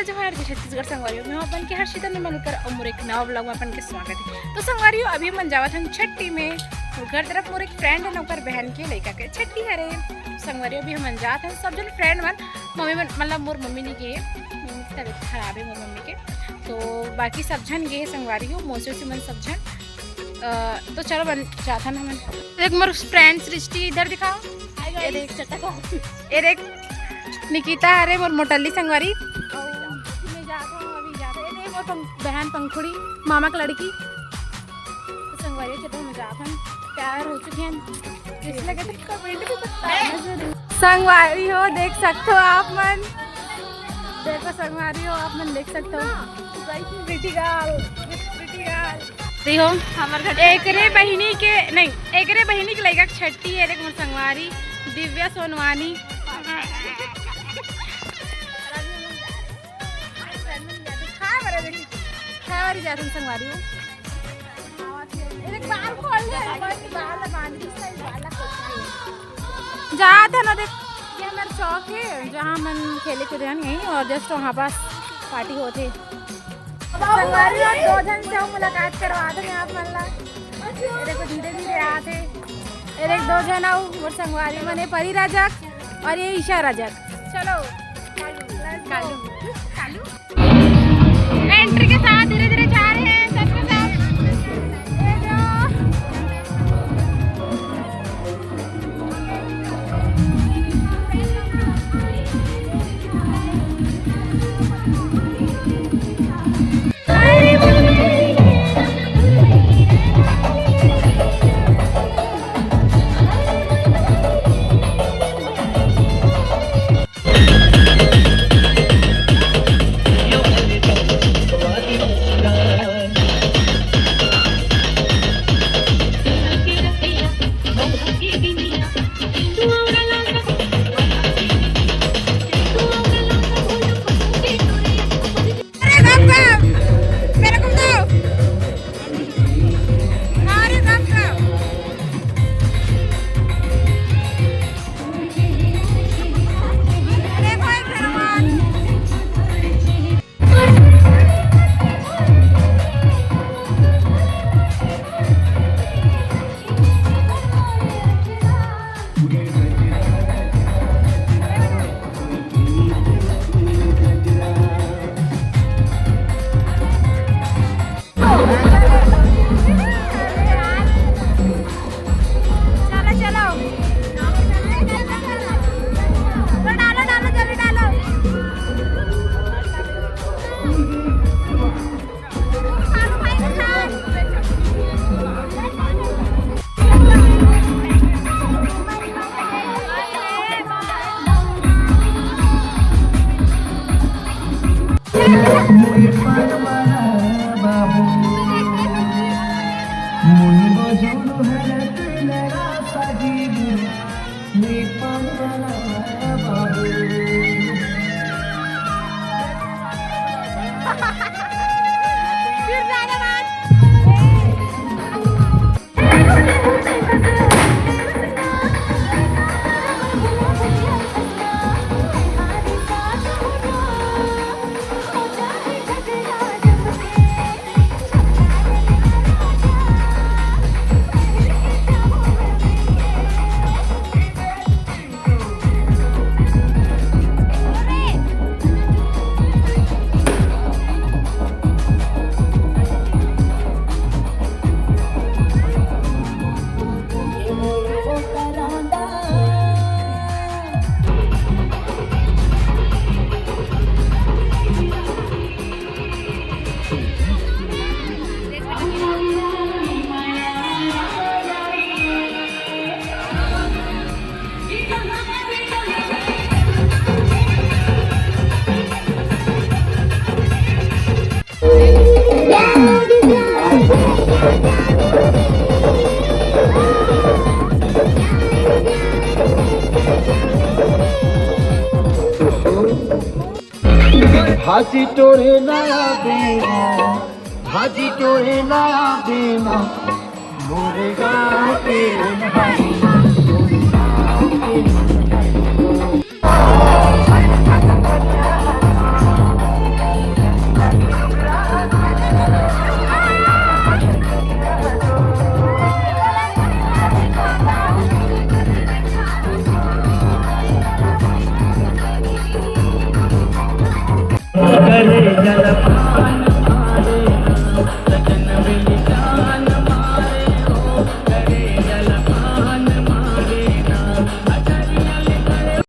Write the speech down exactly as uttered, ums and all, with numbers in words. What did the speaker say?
जोहार जी छत्तीसगढ़ संगवारी हो, मैं हूँ अपन के हर्षिता नमनकर और मोर एक नवा vlog में अपन के स्वागत है। तो संगवारी हो, अभी हमन जावत हन छट्टी में, और घर तरफ मोर एक friend है ना, ओकर बहन के लइका के छट्टी हरे। संगवारी हो, अभी हमन जात हन सब झन friend मन, मम्मी मन, मतलब मोर मम्मी नहीं गई है, मम्मी की तबीयत खराब है मोर मम्मी के, तो बाकी सब झन गए संगवारी हो, मौसी उसी मन सब झन। अ, तो चलो बन जात हन हमन। देख मोर friend सृष्टि, इधर दिखाओ। ये देख, ये देख निकिता, अरे मोर मोटल्ली संगवारी। और मैं जात हूँ, अभी जात हूँ। ये देख मोर पंख-, बहन पंखुड़ी, मामा की लड़की। तो संगवारी के तो हम जात हन, तैयार हो चुके हैं। इसलिए कहते comment भी करता है। संगवारी हो, देख सकते हो आप मन, देखो संगवारी हो, आप मन देख सकते हो। Pretty girl, pretty girl। देखो, हमर घर एकरे बहिनी के, नहीं, एकरे बहिनी के लइका के छट्टी है, देख मोर संगवारी दिव्या सोनवानी। खाए बार जात हन संगवारी हो। ये देख, बाल खोल ले, बाल, बाल बांध के, इसका बाल खोल के। जात हन ना, देख, ये हमर चौक है, जहाँ हमन खेले कूदे हन यहीं, और just वहाँ पास party होथे। संगवारी हो, दो झन से हम मुलाकात करवा देंगे आप मन ला। ये देखो, धीरे धीरे आत हे। ये देख, दो झन अउ मोर संगवारी मन हे, परी राजक और ये ईशा राजक। चलो, कालू, कालू। Entry के साथ धीरे धीरे जा रहे हैं सबके सब। ये जो अरे गप गप, मेरे को दो। अरे गप गप। अरे भाई भगवान। चलो, चलो। तो डालो, डालो, जल्दी डालो। भाजी टोरे नया बेना, भाजी टोरे नया बेना, मोरे गाँव के भाई। करे जलप